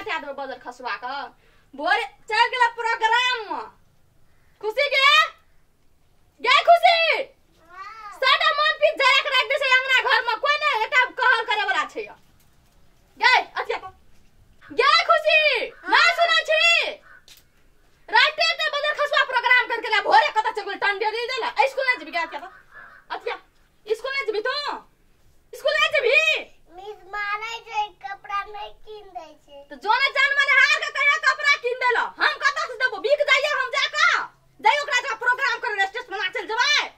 हटा देबै बजर खसवा के भोरे चल गेला प्रोग्राम में खुशी गे गे खुशी सादा मन पीस जरा के राख दे छै अंगना घर में कोई नै एकटा कहल करे वाला छै गे अथिया पर गे खुशी ना सुनै छी राते ते बजर खसवा प्रोग्राम करके ला भोरे कत चल गेल टंडे दे देला स्कूल नै जेबी गे अथिया पर अथिया स्कूल नै जेबी तू स्कूल नै जेबी मिस मारै छै कपड़ा नै किन दै छै त जोने जान मने हार के कहिया कपड़ा किन देलो हम कत से देबो बिक जाइए हम जाका जाइ ओकरा जा प्रोग्राम करे स्टेज पर नाचल जेबै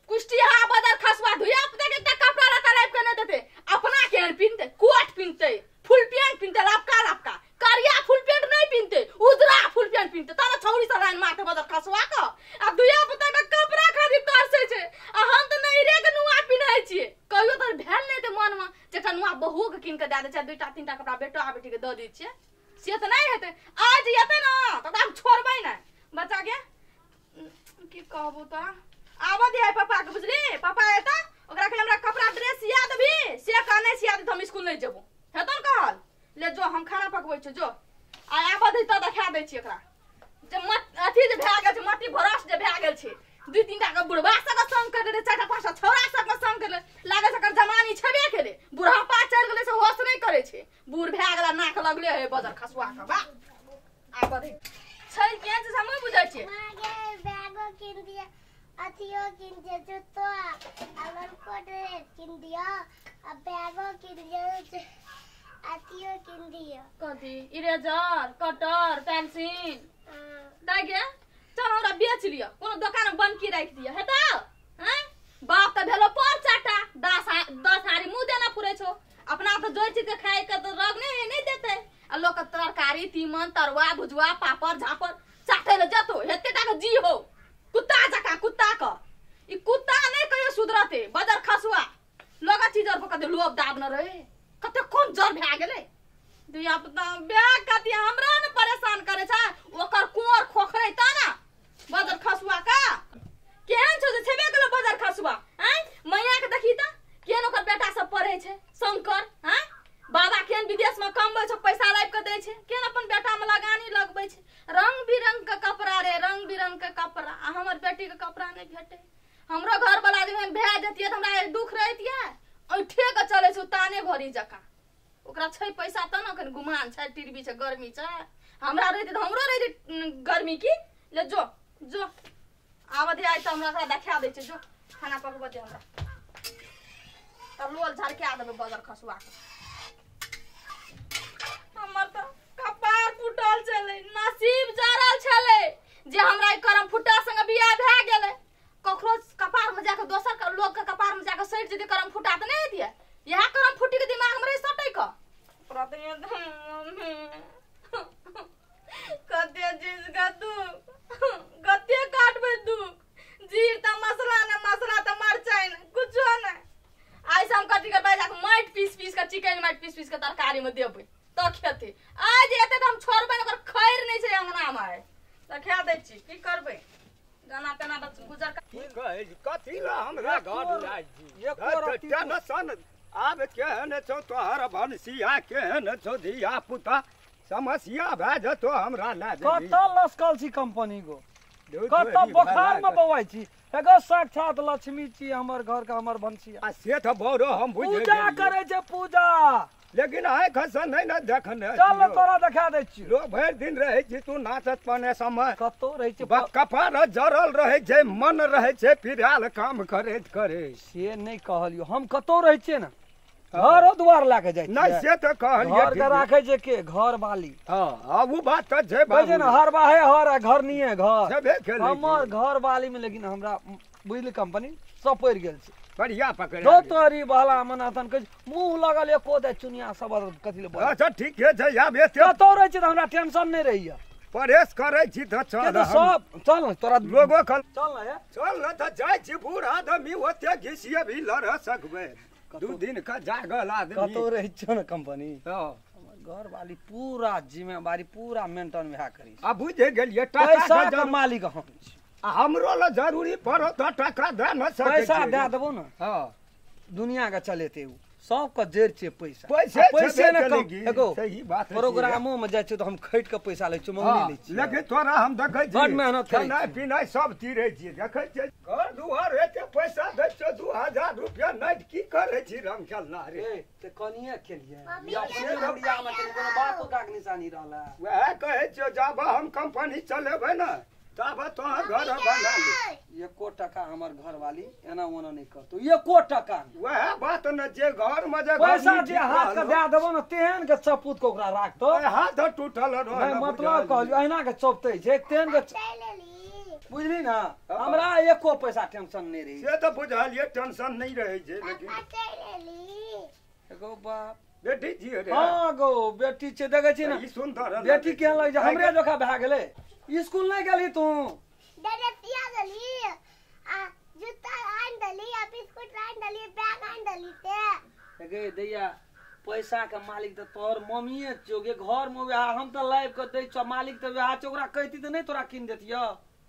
कुश्ती हा बदर खसवा धुया पता के एकटा कपड़ा लता लाइफ के नै देते अपना के पिनते कोट पिनते फुल पैंट पिनते लपका लपका करिया फुल पैंट नै पिनते उजरा फुल पैंट पिनते तब छौरी सब लाइन मारते बदर खसवा के आ धुया पता के कपड़ा खाली तरसै छै आ हम त नै रे के नुआ पिन्है छियै कहियो त भेल नै ते मन में जे नुआ बहू के किन के दए दै छै दुईटा तीनटा कपड़ा बेटो आ बेटी के the दै छियै से त नै हेतै आज एतै न त ओकरा हम छोड़बै नै बच्चा के की कहबो त आबऽ दे पापा के बुझली पापा एता ओकरा के हमरा कपड़ा ड्रेस सिया देबी से कहने सिया दे त हम स्कूल नै जेबो हेतौ न कहल ले जो हम खाना पकबै छियौ जो आ आबऽ दे त देखा दै छियै एकरा जे मत अथी जे भए गेल छै मट्टी भरस जे भए गेल छै दुई तीनटा के बुढ़बा सबके संग कर देले चारिटा पाँचटा छौड़ा सबके संग कर लागे छै एकर जमानी छेबे केले बुढ़ापा चलि गेलै से होश नहि करै छै बूढ़ भए गेला नाक लगले हे बजर खसुआ के बा आबऽ दे छै केहन छै से हमहूँ बुझै छियै माँ गे बैगो किन दिया अथियो किन दिया जूतो आ लड़को ड्रेस किन दिया आ बैगो किन दिया अथियो किन दिया कथी इरेजर कटर पेंसिल दाइ गे चल हमरा बेच लिअ कोनो दोकान में बनकी राखि दिअ हेतौ हैं बाप त भेलो पर चाटा 10 हारी मुँह देना पुरै छौ अपना त जोइ चीज के खाइ के त रग नै नै देतै आ लोक के तरकारी तीमन तरुआ भुजुआ पापड़ झापड़ चाटै ले जतो हेते टा के जी हो कुत्ता जकाँ कुत्ता क ई कुत्ता नै कहियो सुधरते बजर खसुआ लोग चीज पर कते लोभ दाब न रहे कते कम जर भए गेलै धिया पुता बैग कथी हमरा ने परेशान करे छै ओकर कुंवर खोखरे त ना बजर खसुआ का केहन छौ जे छेबे गेलो बजर खसुआ हैं मैया के देखी त केहन ओकर बेटा सब पढ़े छै शंकर हैं बाबा केहन विदेश में कमबै छै पैसा लाबि के दै छै केहन अपन बेटा में लगानी लगबै छै रंग बिरंग के कपड़ा रे रंग बिरंग के कपड़ा आ हमर बेटी के कपड़ा नहीं भेटे हमरो घर वाला जे एहन भए जतियै त हमरा दुख रहितियै ऐठे के चलै छै ताने भरी जकाँ ओकरा छै पैसा त न कनि गुमान छै टिरबी छै गर्मी छै हमरा रहितै त हमरो रहितै गर्मी की ले जो जो आबऽ दे आइ त हमरा ओकरा देखा दै छै जो खाना पकबऽ दे हमरा तब लोल झरका देबै बजर खसुआ के हमर त कपार फूटल छलै नसीब जरल छलै जे हमरा ई करम फुटा संगे बियाह भए गेलै ककरो कपार में जाके दोसर के लोग के कपार में जाके सटि जेतै करम फुटा त नहि हेतियै इएह करम फुटी के दिमाग में रहे सटै के कते चीज के दुख कते काटबै दुख जीर त मसला ने मसला त मरचाइ ने कुछो ने आइ से हम कथी करबै जाके माटि पीस पीस के चिकन माटि पीस पीस के तरकारी में देबै त खेतै आइ जे एतै त हम छोड़बै ने ओकर खैर नहि छै अंगना मे आइ त खा दै छी की करबै जाना तेना बस गुजर की कहै छी कथी लए हमरा घर जाइ छी टेंशन आब केहन छौ तोहर भनसिया केहन छौ धिया पुता समस्या भए जेतौ हमरा लए जेबही कतऽ लसकल छी कंपनी गो कतऽ बोखार में बौआइ छी एगो साक्षात लक्ष्मी छी हमर घर के हमर भनसिया आ से तऽ बौरो हम बुझि पूजा गेलियै करे छै पूजा लेकिन आइ खसन नहि ने देखने चल ने तोरा देखा दै छियौ लोग भरि दिन रहै छी तू नाचत पने समय कतौ रहै छै कपार जरल रहै छै मन रहै छै फिराल काम करैत करैत से नहि कहलियौ हम कतौ रहै छियै ने घरो दुआर लए के जाइ नहि छियै से तऽ कहलियै घर के राखै छै के घर वाली हँ ओ बात तऽ छै कहै छै ने बाबू हर बाहे हर आ घर निये घर छेबे केलै हमर घर वाली में लेकिन हमरा बुझली कंपनी सब पड़ि गेल छै बढ़िया पकड़ दो तोरी बाला मनाथन कहै छै, मुँह लगल एको दे चुनिया सब कथी ले बोले अच्छा ठीके छै आब एते कतौ रहै छै तऽ हमरा टेंशन नहि रहैया परहेज करै छी तऽ के चल तऽ सब चल ने तोरा लोगो कल चल ने हे चल ने तऽ जाइ छी बूढ़ आदमी ओते घिसिए भी लड़ सकबै 2 दिन के जागल आदमी कतौ रहै छियौ ने कंपनी हँ हमर घर वाली पूरा जिम्मेवारी पूरा मेंटेन भए करी आ बुझि गेलियै टाका पैसा के के जरूर मालिक हम छी आ हमरो लए जरूरी पड़ो तऽ टाका दए ने सकै पैसा छियै। दए देबो ने हँ दुनिया के चलेते उ सबके जड़ि छै पैसा। पैसे पैसे ने कम एगो सही बात प्रोग्रामो में जाइ छियै तऽ हम खटि के पैसा लै छियै, मंगनी लै छियै। लेकिन तोरा हम देखै छियै बड मेहनत करै खेनाइ पिनाइ सब तीरै छियै, देखै छियै घर दुआर एते पैसा दै छियै 2000 रुपया नहि की करै छी राम खेलना रे। तऽ कनिये केलियै अपने बुढ़िया में कोनो बाप काक निशानी रहला। वएह कहै छियै जाबऽ हम कंपनी चलेबै ने तब तोहर घर बना ले। एको टका हमर घरवाली एना ओना नहि करतौ, एको टका। वएह बात ने जे घर में जे पैसा जे हाथ के दए देबो ने तेहन के चपूत के ओकरा राखतौ, हाथ टूटल नहि मतलब कहलियौ अहिना के चौपते छै तेहन के, बुझली ना। हमरा एको पैसा टेंशन नहि रही। से तऽ बुझलियै टेंशन नहि रहै छै, लेकिन एगो बाप बेटी छियै रे। हाँ गो बेटी छै, देखै छी ने ई सुन्दर बेटी केहन लगै छै, हमरे जोखा भए गेलै। स्कूल नहीं गेली तू? डरेतिया गेली आ जूता आन देली आ बिस्कुट आन देली बैग आन देली ते। गे दैया पैसा के मालिक त तोहर मम्मीए छियौ गे, घर में वएह हम त लाइव के दै छौ, मालिक त वएह छौ, ओकरा कहती त नहीं तोरा कीन देतियौ।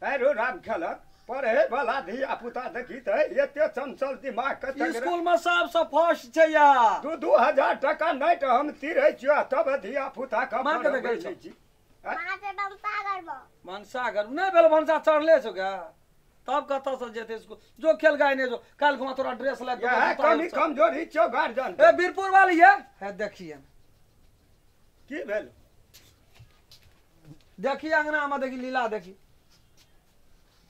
अरे राम खेलक पढ़े वाला धिया पुता देखी त एते चंचल दिमाग के स्कूल में सबसे फर्स्ट छै या 2-2 हजार टका नहीं त हम तीरै छियौ तब धिया पुता के मार के देखै छी। भनसाघर नहीं भेल, भनसा चढ़ले छौ गे तब कतऽ से जेतै स्कूल? जो खेल गाय नहीं जो, काल्हि खुमा तोरा ड्रेस लाबि के कमी कमजोरी छौ गार्जियन। ए वीरपुर वाली ये हे देखिए की भेल, देखी अंगना में देखी लीला देखी,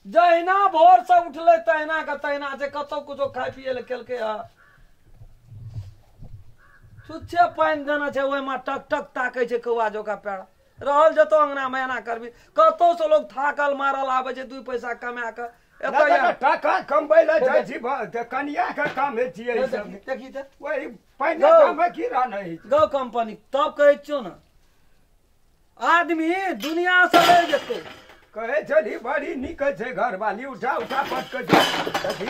जहिना भोर से उठले तहिना के तहिना छै, कतौ कुछो खाय पिए ले केलकै ह, छुच्छे पानि देना छै ओहिमे टक टक ताकै छै कौआ जोका पेड़ा रहल जतो अंगना में एना करबी। कतौ से लोग थाकल मारल आबै छै 2 पैसा कमा के एतऽ टाका कमबै ले जाइ छी कनिया के काम होइ छियै ई सब। देखी त ओहि पानि कमे की रहै गौ कंपनी तब कहै छियौ ने आदमी दुनिया से लड़ जेतै। कहै छली बड़ी नीक छै घरवाली, उठा उठा पटक कथी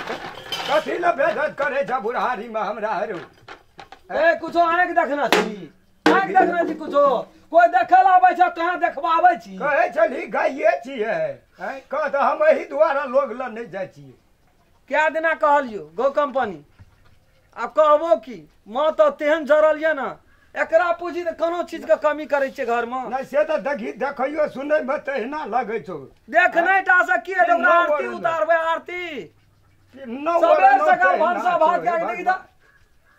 कथी ले बेइज्जत करै छै बुढ़ारी में हमरा। हरू ए कुछो आँखि देखना छी, आँखि देखना छी, कुछो कोई देखे ला आबै छै तहाँ देखबाबै छी। कहै छली गाइए छियै कह तऽ हम एहि दुआरे लोग लग नहि जाइ छियै। कए दिना कहलियौ गौ कंपनी, आब कहबो की माँ तऽ तेहन जरल यऽ ने, एकरा पूछी तऽ कोनो चीज के कमी करै छियै घर में नहि। से तऽ देखी देखैयो सुनै मे तहिना लगै छौ, देखनै टा से की हेतै? ओकरा आरती उतारबै, आरती सबेर सकाल भनसा भात कए के देखी तऽ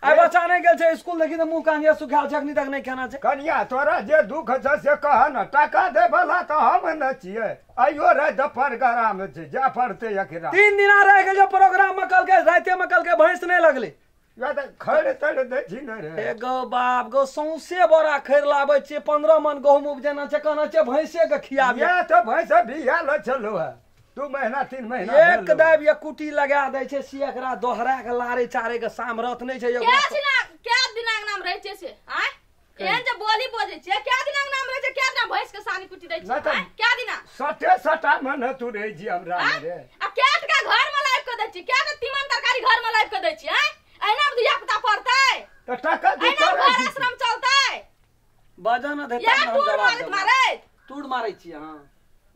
आइ बच्चा नहि गेल छै स्कूल, देखी तऽ मुँह कान सुखायल छै, अखनी तक नहि खाना छै। कनिया तोरा जे दुख छै से कह ने, टाका दै वाला तऽ हम ने छियै। आइयो राति प्रोग्राम छै, जाय पड़तै एकरा। 3 दिना रहि गेल प्रोग्राम में, कहलकै रातिमे कहलकै भैंस नहि लगलै, खैर तैर दै छी ने रे। गौ बाप गौ सौंसे बोरा खैर लाबै छियै, 15 मन गहूम उपजेना छै, कहना छै भैंसे के खियाबी। तऽ भैंस बियाल छलौ है 2 महीना 3 महीना एक दाब एक कुटी लगा दै छै, से एकरा दोहरा के लारे चारे के सामरथ नहि छै। कै दिना नाम रहै छै से आँय एहन जे बोली बजै छै, कै दिना नाम रहै छै, कै दिना भैंस के सानी कुटी दै छै, कै दिना सटे सटा में न तू रहै छी हमरा रे। आ कै टका घर में लाबि के दै छी, कै टा तीमन तरकारी घर में लाबि के दै छी आँय, एना धिया पुता पढ़तै त टका दू एना घर आश्रम चलतै। बजा न देता हम जवाब मारै टूट मारै छी। हां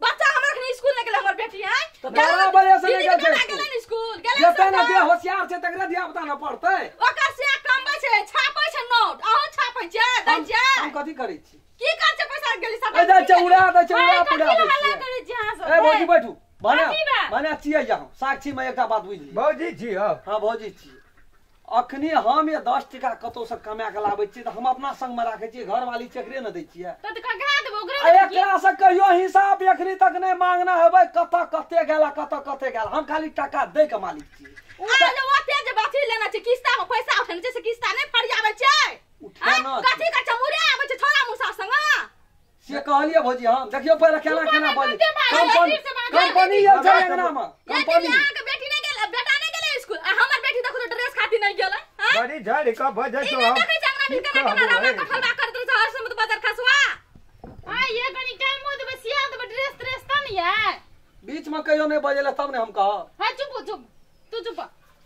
बच्चा हमर अखनी स्कूल नहि गेलै, हमर बेटी है त 12 बजे से नहि गेल छै स्कूल, स्कूल गेलै जते ने जे होशियार छै तकरा धिया पुता न पढ़तै। ओकर से कमबै छै, छापै छै नोट, अहूँ छापै छै दै छै। हम कथी करै छी, की कर छै पैसा गेली सब ए जाइ छै उड़ा दै छै, उड़ा पुड़ा दै हल्ला करै छी अहाँ सब। ए भौजी बैठू, भने भने छियै यहाँ साक्षी में एकटा बात बुझली भौजी छी। हां भौजी छी, अखनी हम ये 10 टका कतौ से कमा के लाबै छियै तऽ हम अपना संग में राखै छियै, घरवाली चकरे न दै छियै। तऽ ककरा देबो ओकरे? एकरा से कहियो हिसाब एखनी तक नहि मांगना हेबै, कतऽ कते गेल कतऽ कते गेल, हम खाली टका दै के मालिक छियै। आ जे ओते जे बाथी लेना छै किस्ता में पैसा उठेने छै से किस्ता नहि फरियाबै छै, उठेना कथी के चमुरे आबै छै छोरा मुसा संग से कहलियै भौजी। हम देखियौ पहिले केना केना बजै कंपनी आयल छै अंगना में, कंपनी अहाँके बेटी नहि गेल, बेटा नहि गेलै स्कूल, आ हमर बेटी देखो तो ड्रेस खातिर नहि गेलै। बड़ी झड़ी के बजै छौ, हम देखै छी अंगना में केना केना रामा कठलवा कर देल छै हर समय बजर खसवा। आ ये कनी टाइम हो देबै सिया देबै ड्रेस त्रैस त नहीं है, बीच में कहियो नहि बजेले तब ने हम कहब। हां चुप चुप तू चुप।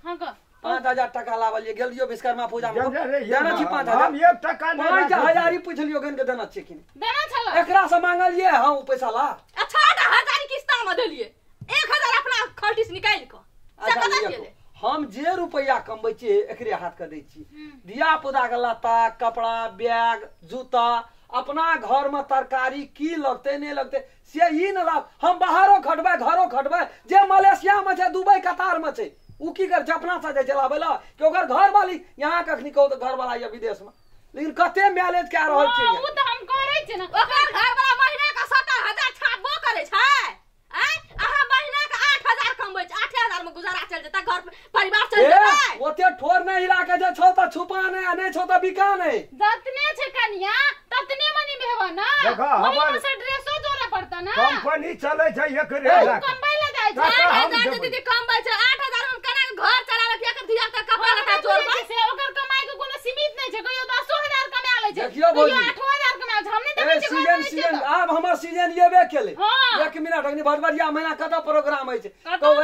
हां कह 5000 टका लावलिए गेलियो विश्वकर्मा पूजा में देना छी 5000, हम 1 टका नहि 5000 ही पूछलियो गन के देना छै कि देना छल, एकरा से मांगलिए हां उ पैसा ला। अच्छा 6000 किस्ता में देलिए, 1000 अपना खल्टी से निकाल के से कता गेलै। हम जे रुपैया कमबै छियै एकरे हाथ के दै छी। धिया पुता के लत्ता कपड़ा बैग जूता अपना घर में तरकारी की लगते नहीं लगते से ई न लाभ। हम बाहरो खटबै घरो खटबै, जे मलेशिया में छै दुबई कतार में छै उ की कर अपना से जाइ लाबै ला कि ओकर घर वाली यहाँ कखनी कहू तऽ घर वाला या विदेश में, लेकिन कते मैनेज कए रहल छै। उ तऽ हम करै छियै ने, ओकर घर वाला महीना के 70,000 छापबो करै छै। आँय अहाँ महीना के 8,000 कमबै छै, 8,000 में गुजारा चल जेतै, घर परिवार चल जेतै। ओते ठोर नहि हिला के जे छौ तऽ छुपा नहि आ नहि छौ तऽ बिका नहि। जतने छै कनिया ततने मनी भेबो ना, ओहि से ड्रेसो जोड़े पड़ता ना। कंपनी चलै छै एकरे ला कमबै ला जाइ छै। 8,000 जे दीदी कमबै छै, 8,000 में केना घर चलाबै के एकर धिया के कपड़ा लत्ता जोड़बै से ओकर कमाई के कोनो सीमित नहि छै। कहियो 10,000 कमा लै छै, देखियो भौजी 8,000 कमा छै, हम नहि देखै छियै। सीजन सीजन आब हमर सीजन येबे केले। एक मिनट अखनी भदबरिया महीना कतऽ प्रोग्राम होइ छै कहू,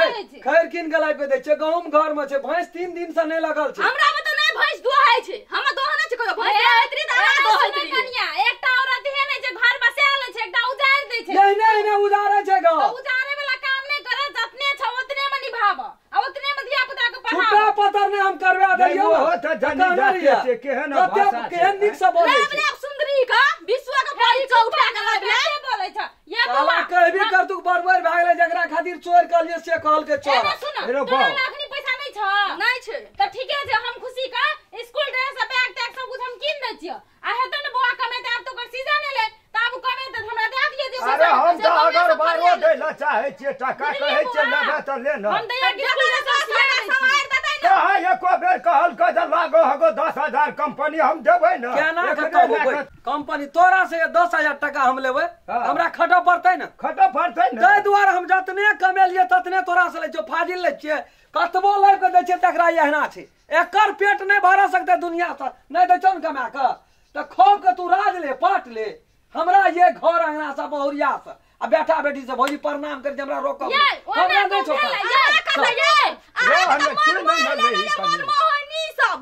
खैर कीन के लाबि के दै छै, गहूम घर में छै, भैंस 3 दिन से नहि लगल छै। हमरा में तऽ नहि भैंस दोहै छै, हम दोहै नहि छै कहियो भैंस दोहैत रही तऽ अहाँ दोहैत रही। कनिया एकटा औरत हे नहि जे घर बसा लै छै, एकटा उजारि दै छै। नहीं नहीं नहीं उजारै छै गाँव, तऽ उजारै वाला काम नहि करे, जतने छै ओतने में निभाब आ ओतने में धिया पुता के पढ़ाब। छुट्टा पतर नहि हम करवा देलियौ। हो तऽ जानी जाते छै केहन भाषा केहन नीक से बोलै छै। सुंदरी का विश्व के परी के उठा के लाबि ले बोलै छै। ये बौआ कहबी कर तू बरबर भए गेलै, जकरा खातिर चोर कहलियै से कहलकै चोर। एने सुन, तोरा अखनी पैसा नहि छ? नहि छै तऽ ठीके छै, हम खुशी का स्कूल ड्रेस आ बैग तैग सब कुछ हम कीन दै छियै। आ हेतौ ने बौआ कमेतै, आब तो ओकर सीजन एलै तऽ आब कमेतै तऽ हमरा दए दियै जे। अरे हम तऽ अगर बारो दै ला चाहै छियै टका, कहै छियै लेबै तऽ ले न। हम दैया के स्कूल ड्रेस सब सिया दै सवार देतै ने। कहाँ एको बेर कहलकै जे लागो हगो 10,000 कंपनी हम देबै ने। केना खटबै कंपनी तोरा से 10,000 टका हम लेबै, हमरा खटऽ पड़तै ने। खटऽ पड़तै ने, ताहि दुआरे हम जतने कमेलियै ततने तोरा से लै छियौ, फाजिल लै छियै। कतबो लाबि कऽ दै छियै तकरा एहना छै, एकर पेट नहि भरा सकतै दुनिया से। नहि दै छौ ने कमा कऽ तऽ खोब के तू राज ले पाट ले। हमरा ये घर अंगना से बहुरिया से आ बेटा बेटी से भौजी प्रणाम कर हमरा रोकब हमरा नहि छौ।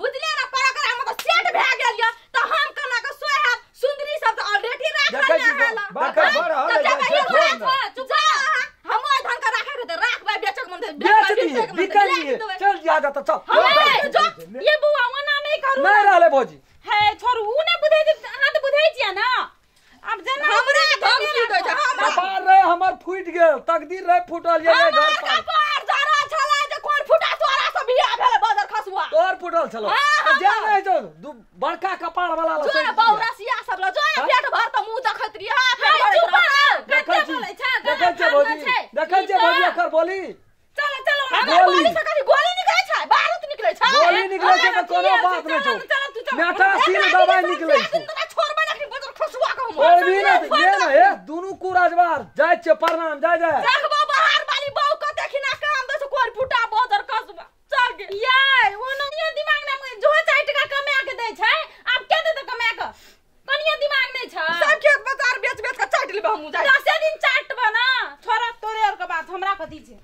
बुझलियै ना, पर अगर हम सेट भए गेल य तऽ हम केना के सोहाब सुंदरी सब तऽ ऑलरेडी राखल है। हम ओहि धान के राखै के तऽ राखबै, बेचक मन तऽ बेच दिए बिकल दिए। चल जा जा तऽ चल। ये बौआ ओना नहि करू, नहि रहलै भौजी। हे छोड़ू, उ नहि बुझै छै, अहाँ तऽ बुझै छियै ना। आब जेना हमरा धमकी दै छै, कपार रहे हमर फूटि गेल, तकदीर रहे फूटल। ये घर पर कपार जरा छला जे कोन फूटा तोरा से बियाह भेलै बदर खसुआ तोर फूटल छलो। जे नहि छौ दू बड़का कपार वाला ल जो बौरसिया सब ल जो पेट भर त मुंह देखैत रही। देखै छै देखै छै भौजी, देखै छै भौजी एकर बोली। चलो चलो हमर बोली से कभी गोली निकलै छै, बारूद निकलै छै। गोली निकलै छै तऽ कोनो बात नहि छौ, बेटा सिर दवाई निकलै छै। छोड़बै अखनी बदर खसुआ के हम छोड़बी ने ये ने। हे दुनू कुराजवार जाइ छै प्रणाम जाय जाय। देखबो बाहर वाली बहू के देखिना काम दै छै कोन फूटा बदर खसुआ चल गेल। ये ओनो दिमाग ना जो 4 टका कमा के दै छै, आब के देतै कमा के? कनिया दिमाग नहि छै। सब खेत बाजार बेच बेच के चाटि लेबै हमहूँ। 10 दिन चाटबो ना, छोड़ा तोरे और के बात हमरा कथी छै।